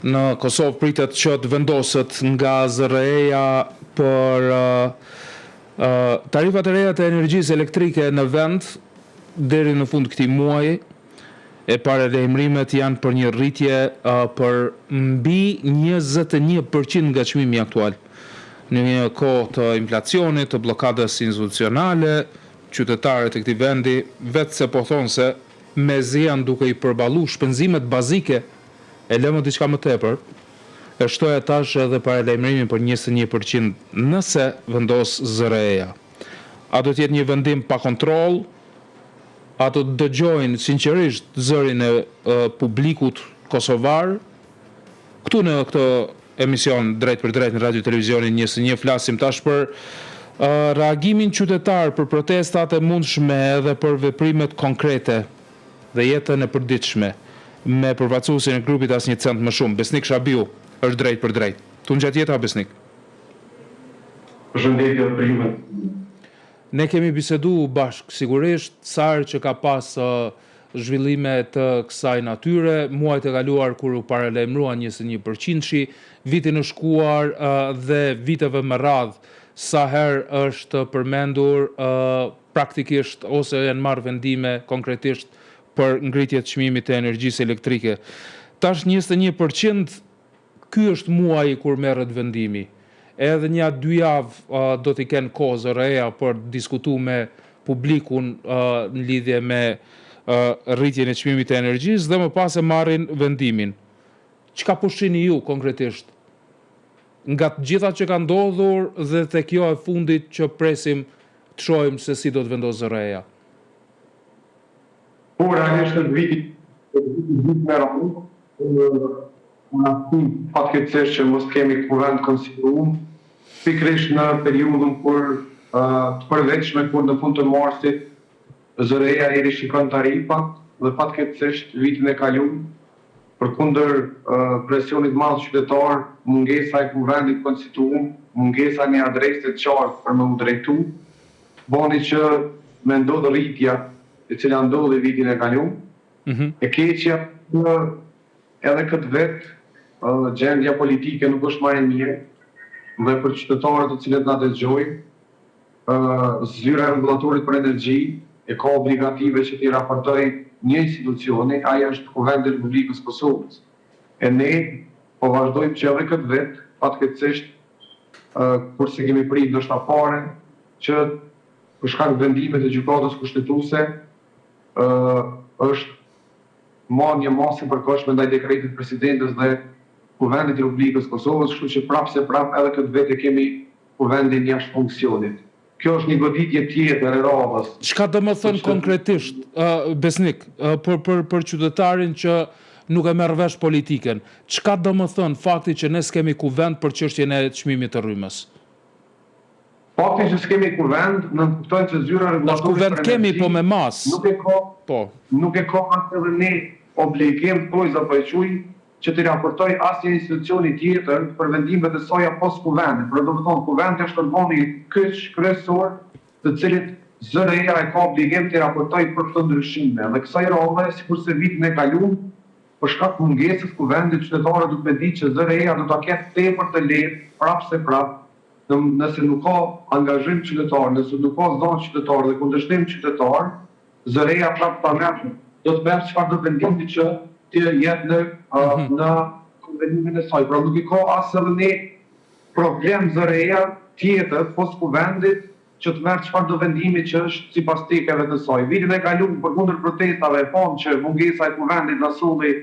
Në Kosovë pritet që të vendoset nga ZRRE-ja për tarifat e reja të energjisë elektrike në vend deri në fund këtij muaji, e paralajmërimet janë për një rritje për mbi 21% nga çmimi aktual. Në një kohë të inflacionit, të bllokadës institucionale, qytetarët e këtij vendi veçse po thonë se mezi janë duke i përballu shpenzimet bazike e lë më diçka më tepër, e shtoja tash edhe paralajmërimin për 21% nëse vendos ZRRE-ja. A do të jetë një vendim pa kontroll? A do të dëgjojnë sinqerisht zërin e publikut kosovar? Këtu në këtë emision drejtpërdrejt në Radio Televizionin 21 flasim tash për reagimin qytetar për protestat e mundshme edhe për veprimet konkrete dhe jetën e përditshme me përfaqësuesin e grupit Asnjë Cent Më Shumë, Besnik Shabiu, është drejtpërdrejt. Tungjatjeta Besnik. Përshëndetje edhe për juve. Ne kemi bisedu bashkë, sigurisht, sa herë që ka pas zhvillime të kësaj natyre, muajt e kaluar kur u paralajmërua 21%-shi, vitin e shkuar dhe viteve me radhë, sa herë është përmendur praktikisht ose janë marrë vendime konkretisht për ngritje të çmimit të energjisë elektrike. Tash 21%, ky është muaji kur merret vendimi. Edhe nja dy javë do t'i kenë kohë ZRRE-ja për të diskutu me publikun në lidhje me rritjen e çmimit të energjisë dhe më pas e marrin vendimin. Çka po shihni ju konkretisht nga të gjitha që ka ndodhur dhe te kjo e fundit që presim të shohim se si do të vendosë ZRRE-ja? Po, realisht është viti i dytë me radhë, rasti fatkeqësisht që mos kemi kuvend konstituum, pikërisht në periudhën kur të përvitshme kur në fund të marsit ZRRE-ja i rishikon tarifat dhe fatkeqësisht vitin e kalum përkundër presionit madh qytetar, mungesa e kuvendit konstituum, mungesa e një adrese të qartë për me u drejtu, bani që me ndodh rritja e cila ndodhi vitin e kalum. E keqja që edhe këtë vit gjendja politike nuk është ma e mirë dhe për qytetarët të cilët na dëgjojnë, Zyra e Rregullatorit për Energji e ka obligative që t'i raportojë një institucioni, ai është Kuvendi i Republikës së Kosovës. E ne po vazhdojmë që edhe këtë vit, fatkeqësisht, kur s'e kemi prit ndoshta fare, që për shkak të vendimit të Gjykatës Kushtetuese, është marrë një masë e përkohshme ndaj dekretit të Presidentes dhe Kuvendit të Republikës së Kosovës, kështu që prapë se prapë edhe këtë vit e kemi Kuvendin jashtë funksionit. Kjo është një goditje tjetër e radhës. Çka do me thënë konkretisht, Besnik, për për për qytetarin që nuk e merr vesh politikën, çka do me thënë fakti që ne s'kemi kuvend për çështjen e çmimit të rrymës? Fakti që s'kemi kuvend nënkupton që zyra e rregullatorit për energji kemi, po me masë. Nuk e ka, po. Nuk e ka as edhe ne obligim, thojza po e quaj, që t'i raportojë asnjë institucioni tjetër për vendimet e saja pos Kuvendit. Pra do të thonë Kuvendi është organi kyç kryesor të cilit ZRRE-ja e ka obligim t'i raportojë për këto ndryshime. Dhe kësaj radhe, sikurse vitin e kalum, për shkak të mungesës së Kuvendit, qytetarët duhet me ditë që ZRRE-ja do ta ketë tepër të lehtë prapë se prapë, nëse nuk ka angazhim qytetar, nëse nuk ka zë qytetar dhe kundërshtim qytetar, ZRRE-ja prapë ta merr, do të merr çfarëdo vendimi që të jetë në në konvenimin e saj. Pra nuk i ka as edhe një problem ZRRE-ja tjetër pos Kuvendit që të merr çfarëdo vendimi që është sipas tekeve të saj. Vitin e kaluar përkundër protestave e pamë që mungesa e Kuvendit na solli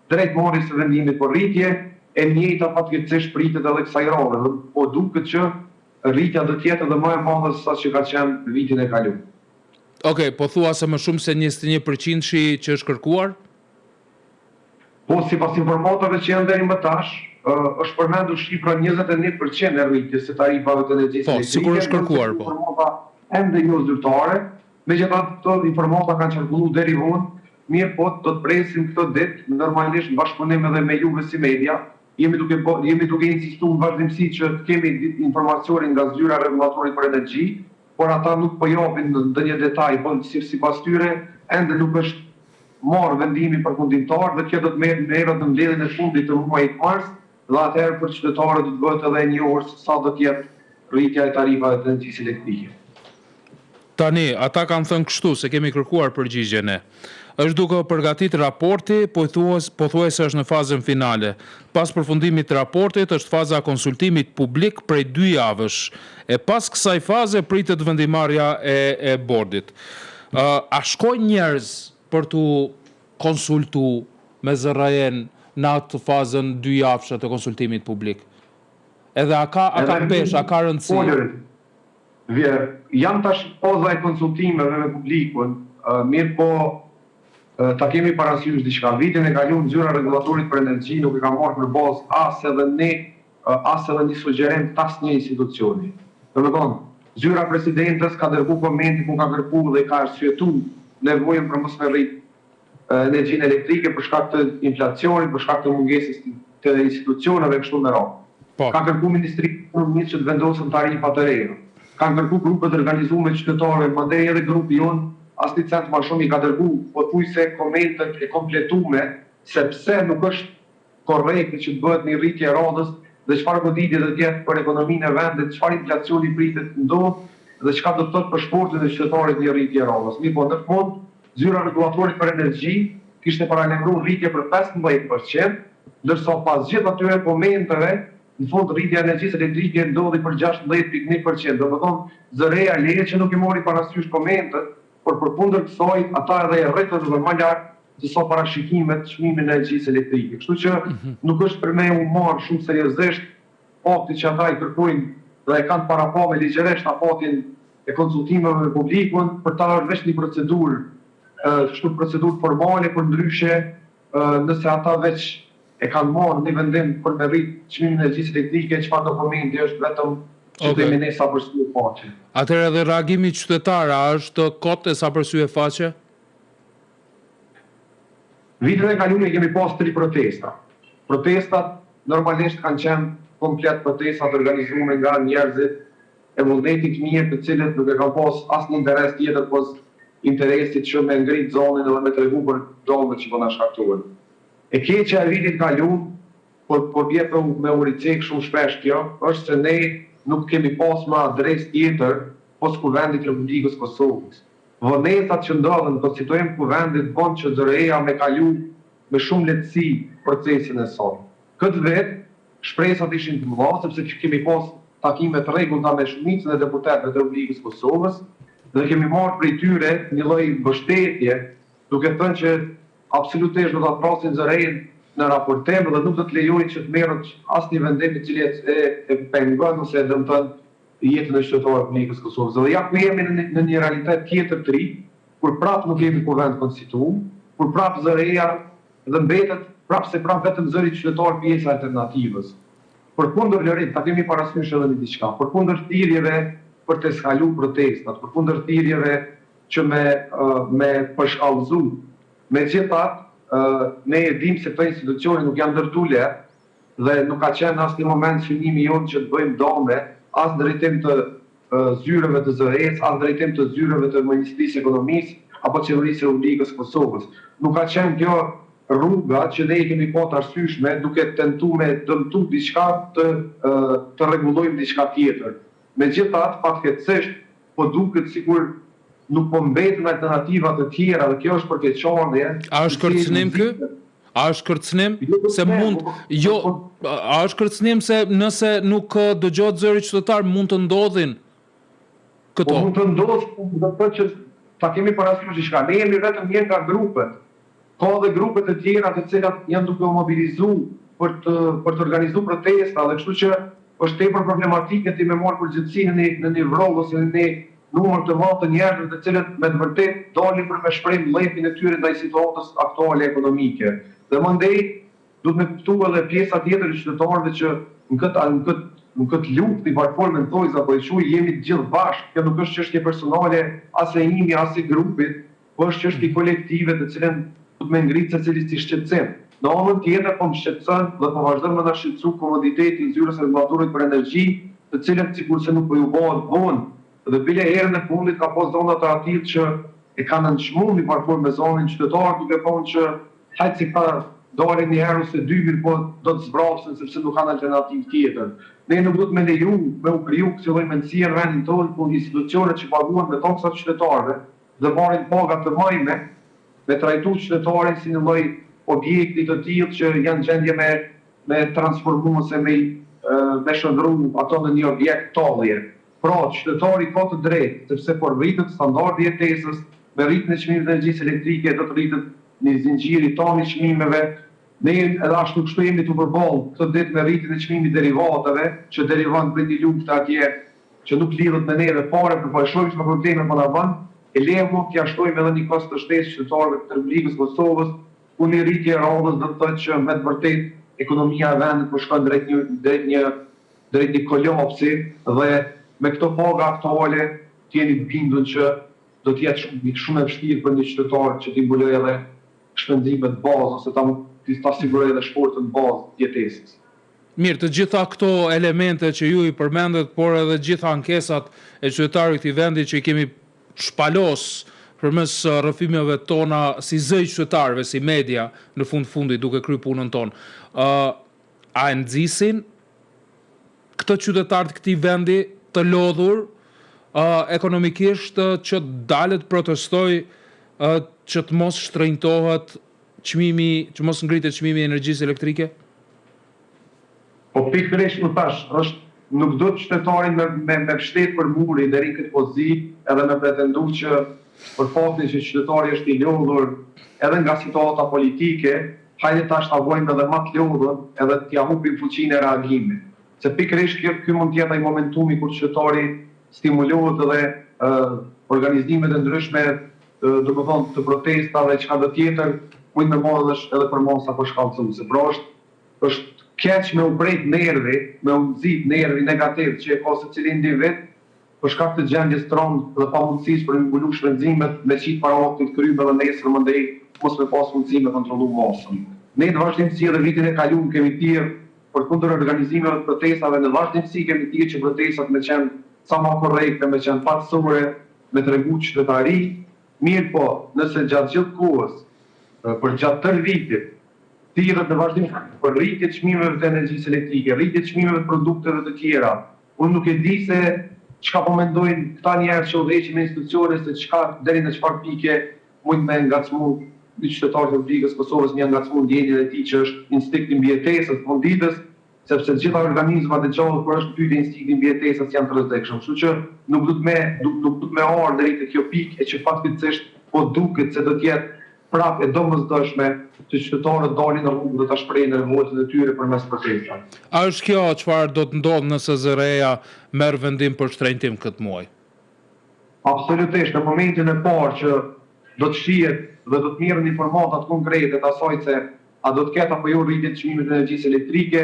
drejt marrjes së vendimit për rritje, e njëjta fatkeqësisht pritet edhe kësaj radhe dhe po duket që rritja do të jetë edhe më e madhe se sa që ka qenë vitin e kaluar. Okej, po thua se më shumë se 21 përqindshi që është kërkuar? Po, sipas informatave që janë deri më tash, është përmendur shifra 21 për qind e rritjes së tarifave të energjisë elektrike. Po, sikur është kërkuar, po. Informata ende jo zyrtare, megjithatë këto informata kanë qarkulluar deri vonë, mirëpo do të presim këto ditë, normalisht në bashkëpunim edhe me juve si media, jemi duke jemi duke insistuar në vazhdimësi që të kemi informacionin nga zyra e rregullatorit për energji, por ata nuk po japin ndonjë detaj, po sipas tyre ende nuk është. marrë vendimi përfundimtar dhe kjo do të merret në mbledhjen e fundit të muajit mars dhe atëherë për qytetarët do të bëhet edhe e njohur se sa do të jetë rritja e tarifave të energjisë elektrike. Tani, ata kanë thënë kështu, se kemi kërkuar përgjigje ne. Është duke u përgatit raporti, pothuajse është në fazën finale. Pas përfundimit të raportit është faza e konsultimit publik prej dy javësh. E pas kësaj faze pritet vendimmarrja e e bordit. A shkojnë njerëz për t'u konsultu me ZRRE-në në atë fazën dy javëshe të konsultimit publik? Edhe a ka a ka peshë, a ka rëndësi? Janë tash faza e konsultimeve me publikun, mirëpo ta kemi parasysh diçka, vitin e kaluar Zyra e Rregullatorit për Energji nuk e ka marrë për bazë as edhe ne as edhe një sugjerim të asnjë institucioni. Domethënë, Zyra e Presidentes ka dërgu komente ku ka kërku dhe ka arsyetu nevojën për mos me rrit energjinë elektrike për shkak të inflacionit, për shkak të mungesës të institucioneve e kështu me radhë. Po. Ka kërku Ministria e Ekonomisë që të vendosen tarifa të reja. Kanë kërku grupet e organizume të qytetarëve, mandej edhe grupi jonë, asnjë cent ma shumë i ka dërgu pothuajse komentet e kompletume se pse nuk është korrekte që të bëhet një rritje e radhës dhe çfarë goditje do të jetë për ekonominë e vendit, çfarë inflacioni pritet të ndodhë dhe çka do të thotë për shportën e qytetarit një rritje e radhës. Mirëpo në fund, Zyra e Rregullatorit për Energji kishte paralajmëruar rritje për 15 për qind, ndërsa pas gjithë atyre komenteve, në fund rritja e energjisë elektrike ndodhi për 16,1 për qind. Domethënë, ZRRE-ja leje që nuk i mori parasysh komentet, por përkundër kësaj ata edhe e rritën edhe më lart se sa parashikimet çmimin e energjisë elektrike. Kështu që nuk është për me u marrë shumë seriozisht fakti që ata i kërkojnë dhe e kanë parapame ligjërisht afatin e konsultimeve me publikun, për ta është veç një procedurë, kështu procedurë formale, përndryshe nëse ata veç e kanë marrë një vendim për me rrit çmimin e energjisë elektrike, çfarëdo komenti është vetëm që Okej. themi ne sa për sy e faqe. Atëherë edhe reagimi qytetar a është kot e sa për sy e faqe? Vitin e kaluar kemi pas tri protesta. Protestat normalisht kanë qenë komplet protesta të organizuara nga njerëzit e vullnetit mirë të cilët nuk e kanë pas asnjë interes tjetër pos interesit që me ngrit zonin edhe me tregu për dëmet që po na shkaktohen. E keqja e vitit kaluar, por po bie për me u ricek shumë shpesh kjo, është se ne nuk kemi pas më adresë tjetër pos Kuvendit të Republikës Kosovës. Vonesat që ndodhen në konstituim të Kuvendit bën që ZRRE-ja me kalu me shumë lehtësi procesin e saj. Këtë vit, shpresat ishin të mëdha sepse kemi pas takime të rregullta me shumicën e deputetëve të Republikës Kosovës dhe kemi marrë prej tyre një lloj mbështetje duke thënë që absolutisht do ta thërrasin ZRRE-në në raportim dhe nuk do të lejojnë që të merret asnjë vendim i cili e, e pengon ose e dëmton jetën e qytetarëve të Republikës së Kosovës. Dhe ja ku jemi në, në një realitet tjetër të ri, kur prapë nuk kemi kuvend konstituum, kur prapë ZRRE-ja dhe mbetet prapë se prapë vetëm zëri qytetar pjesë e alternativës. Përkundër Lorik, ta kemi parasysh edhe një diçka, përkundër thirrjeve për të eskalu protestat, përkundër thirrjeve që me me përshkallëzu, megjithatë ne e dimë se këto institucione nuk janë ndërtu lehtë dhe nuk ka qenë në asnjë moment synimi jonë që të bëjmë dame as në drejtim të zyreve të ZRRE-së, as në drejtim të zyreve të Ministrisë së Ekonomisë apo Qeverisë së Republikës së Kosovës. Nuk ka qenë kjo rruga që ne i kemi pa të arsyeshme duke tentu me dëmtu diçka të të rregullojmë diçka tjetër. Megjithatë, fatkeqësisht, po duket sikur nuk po mbeten alternativa të tjera dhe kjo është për keqardhje. A është kërcënim ky? A është kërcënim Jo se mund po, jo po, a është kërcënim se nëse nuk dëgjohet zëri qytetar mund të ndodhin Po këto? mund të ndodhë, po do të thotë që ta kemi parasysh diçka. Ne jemi vetëm një nga grupet. Ka edhe grupe të tjera të cilat janë duke u mobilizu për të për të organizu protesta dhe kështu që është tepër problematike ti me marrë përgjegjësi në një në një vroll ose në një numër të madh të njerëzve të cilët me të vërtetë dalin për me shpreh mllefin e tyre ndaj situatës aktuale ekonomike. Dhe mandej duhet me kuptu edhe pjesa tjetër e qytetarëve që në këtë në këtë në këtë luftë, një farë forme në thonjëza po e quaj, jemi të gjithë bashkë. Kjo nuk është çështje personale as e imja as e grupit, po është çështje kolektive të cilën duhet me ngrit secili si shqetësim. Në anën tjetër po më shqetëson dhe po vazhdon me na shqetësu komoditeti i zyrës së rregullatorit për energji, të cilët sikurse nuk po ju bëhet vonë dhe bile herën e fundit ka pas zona të atillë që. e kanë nënçmu një farë forme zonin qytetarët duke thonë që hajt se këta dalin një herë ose dy mirëpo do të zbrapsen sepse nuk kanë alternativë tjetër. Ne nuk duhet me leju me u kriju kësi lloj mendësie në vendin tonë ku institucionet që paguhen me taksa të qytetarëve dhe marrin paga të majme me trajtu qytetarin si një lloj objekti të tillë që janë në gjendje me me transformu ose me me shndërru ato në një objekt tallje. Pra, qytetari ka të drejtë, sepse po rritet standardi i jetesës, me rritjen e çmimit të energjisë elektrike do të rritet një zinxhir i tanë i çmimeve. Ne edhe ashtu kështu jemi tu përballë këto ditë me rritjen e çmimit derivateve, që derivon prej një lufte atje që nuk lidhet me neve fare, por po e shohim çfarë probleme po na bën, e le më t'ia shtojmë edhe një kosto shtesë qytetarëve të Republikës së Kosovës, ku një rritje e radhës do të thotë që me të vërtetë ekonomia e vendit po shkon drejt një drejt një drejt një kolapsi dhe me këto paga aktuale të jeni të bindur që do të jetë shumë shumë e vështirë për një qytetar që t'i mbulojë edhe shpenzimet bazë ose ta ta sigurojë edhe shportën bazë të jetesës. Mirë, të gjitha këto elemente që ju i përmendët, por edhe gjitha ankesat e qytetarëve këtij vendi që i kemi shpalos përmes rrëfimeve tona si zë i qytetarëve, si media, në fund fundit duke kry punën tonë. Ë a e nxisin këtë qytetar të këtij vendi të lodhur ë ekonomikisht që të dalë të protestojë ë që të mos shtrenjtohet çmimi, që mos ngritet çmimi i energjisë elektrike? Po pikërisht më thash, është nuk duhet qytetarin me me me pshtet për muri deri në këtë pozitë edhe me pretendu që për faktin që qytetari është i lodhur edhe nga situata politike, hajde tash ta bojmë edhe ma të lodhur edhe t'ia hupim fuqinë e reagimit. Se pikërisht kjo ky mund të jetë ai momentumi kur qytetari stimulohet edhe organizimet e ndryshme domethënë të protestave çkado tjetër mujt me marrë edhe edhe përmasa përshkallëzuese. Pra është është keq me u prek nervi, me u nxit nervi negativ që e ka secili individ për shkak të gjendjes të rëndë dhe pamundësisë për me mbulu shpenzimet, me qit para aktit kryme dhe nesër mandej mos me pas mundësi me kontrollu masën. Ne në vazhdimësi edhe vitin e kalum kemi thirr përkundër organizimeve të protestave në vazhdimësi kemi thirr që protestat me qenë sa ma korrekte, me qenë paqësore, me tregu qytetari, mirëpo nëse gjatë gjithë kohës, përgjatë tërë vitit, thirret në vazhdim për rritje të çmimeve të energjisë elektrike, rritje të çmimeve të produkteve të tjera, unë nuk e di se çka po mendojnë këta njerëz që udhëheqin me institucione se çka deri në çfarë pike mund me ngacmu një qytetar të Republikës së Kosovës me ia ngacmu ndjenjën e tij që është instinkt i mbijetesës në fund ditës, sepse të gjitha organizmat e gjallë kur është në pyetje instinkti i mbijetesës janë të rrezikshëm. Kështu që nuk duhet me nuk nuk duhet me ardhë deri te kjo pikë e që fatkeqësisht po duket se do të jetë prapë e domosdoshme që qytetarët dalin në rrugë dhe ta shprehin revoltën e tyre përmes protestave. A është kjo çfarë do të ndodhë nëse ZRRE-ja merr vendim për shtrenjtim këtë muaj? Absolutisht, në momentin e parë që do të shihet dhe do të merren informatat konkrete të asaj se a do të ketë apo jo rritje të çmimit të energjisë elektrike,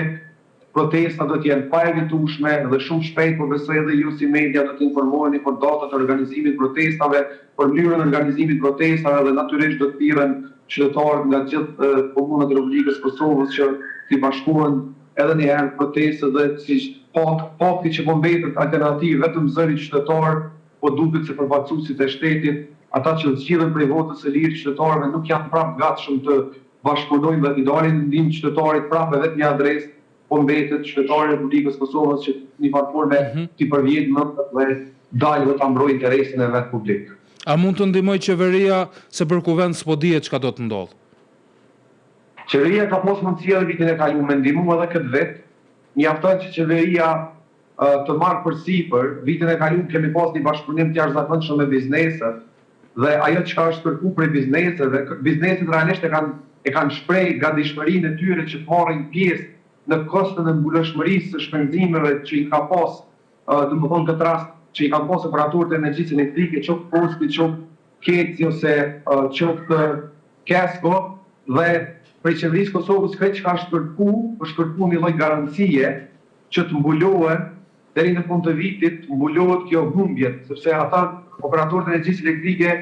protestat do të jenë paevitueshme dhe shumë shpejt po besoj edhe ju si media do të informoheni për datat e organizimit të protestave, për mënyrën e organizimit të protestave dhe natyrisht do të thirren qytetarët nga të gjithë komunat e Republikës së Kosovës që t'i bashkohen edhe një herë protestës dhe si fakti që po mbetet alternativë vetëm zëri qytetar po duket se përfaqësuesit e shtetit, ata që zgjidhen prej votës së lirë qytetarëve nuk janë prapë gatshëm të bashkëpunojnë dhe t'i dalin në ndihmë qytetarit prapë e vetmja adresë po mbetet qytetari i Republikës së Kosovës që në një farë forme t'i përvjelë mëngët dhe dalë dhe ta mbrojë interesin e vet publik. A mund të ndihmojë qeveria se për kuvend s'po dihet çka do të ndodhë? Qeveria ka pas mundësi edhe vitin e kaluar me ndihmu edhe këtë vit, mjafton që qeveria të marrë përsipër, vitin e kaluar kemi pas një bashkëpunim të jashtëzakonshëm me bizneset dhe ajo çka është kërku prej bizneseve, bizneset realisht e kanë e kanë shpreh gatishmërinë e tyre që të marrin pjesë në koston e mbulueshmërisë së shpenzimeve që i ka pas, domethënë në këtë rast që i kanë pas operatorët e energjisë elektrike, qoftë Posti, qoftë KEDS-i ose qoftë KESCO dhe prej qeverisë së Kosovës krejt çka është kërku, është kërku një lloj garancie që të mbulohen deri në fund të vitit, të mbulohet kjo humbje, sepse ata operatorët e energjisë elektrike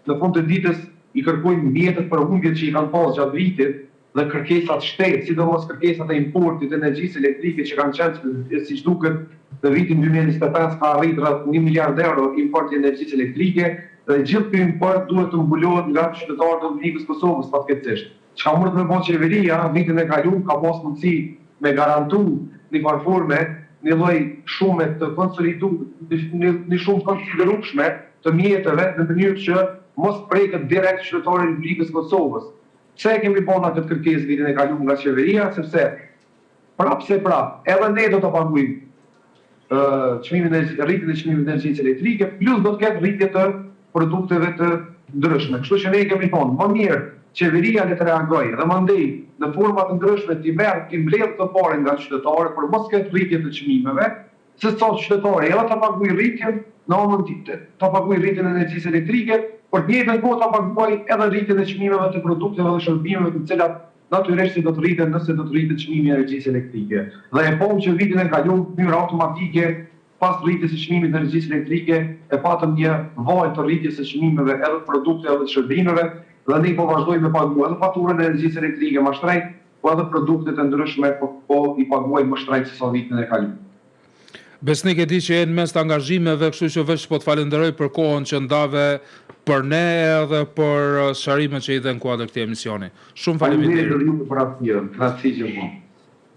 në fund të ditës i kërkojnë mjetet për humbjet që i kanë pasë gjatë vitit dhe kërkesat shtesë, sidomos kërkesat e importit të energjisë elektrike që kanë qenë siç duket në vitin 2025 ka arritur rreth 1 miliard euro import i energjisë elektrike. Dhe gjithë ky import duhet të mbulohet nga qytetarët e Republikës së Kosovës, fatkeqësisht. Çka mundet me bo qeveria, vitin e kalum ka pas mundësi me garantu një farë forme një lloj shume të konsolidu, një shumë të konsiderueshme të mjeteve në mënyrë që mos preket direkt qytetari i Republikës së Kosovës. Pse e kemi bo na këtë kërkesë vitin e kalum nga qeveria, sepse Prapë se prapë, edhe ne do ta paguajmë çmimin e rritjen e çmimit të energjisë elektrike, plus do të ketë rritje të produkteve të ndryshme. Kështu që ne kemi thonë, më mirë qeveria le të reagojë dhe mandej në forma të ndryshme t'i merr, t'i mbledhë këto pare nga qytetarët, por mos ketë rritje të çmimeve, se sa qytetari edhe ta paguajë rritjen, në anën tjetër ta paguajë rritjen e energjisë elektrike, por të njëjtën kohë ta paguajë edhe rritjen e çmimeve të produkteve dhe shërbimeve të cilat natyrisht se do të rriten nëse do të rritet çmimi i energjisë elektrike. Dhe e pamë që vitin e kaluar në mënyrë automatike pas rritjes së çmimit të energjisë elektrike e patëm një valë të rritjes së çmimeve edhe të produkteve edhe të shërbimeve dhe ne po vazhdojmë me pagu edhe faturën e energjisë elektrike më shtrejt, po edhe produktet e ndryshme po po i paguajmë më shtrejt se sa vitin e kaluar. Besnik e di që je në mes të angazhimeve, kështu që veç po të falënderoj për kohën që ndave për ne edhe për sqarimet që i dhe në kuadër këtij emisioni. Shumë faleminderit. Faleminderit edhe juve për hapësirën. Kënaqësi gjithmonë.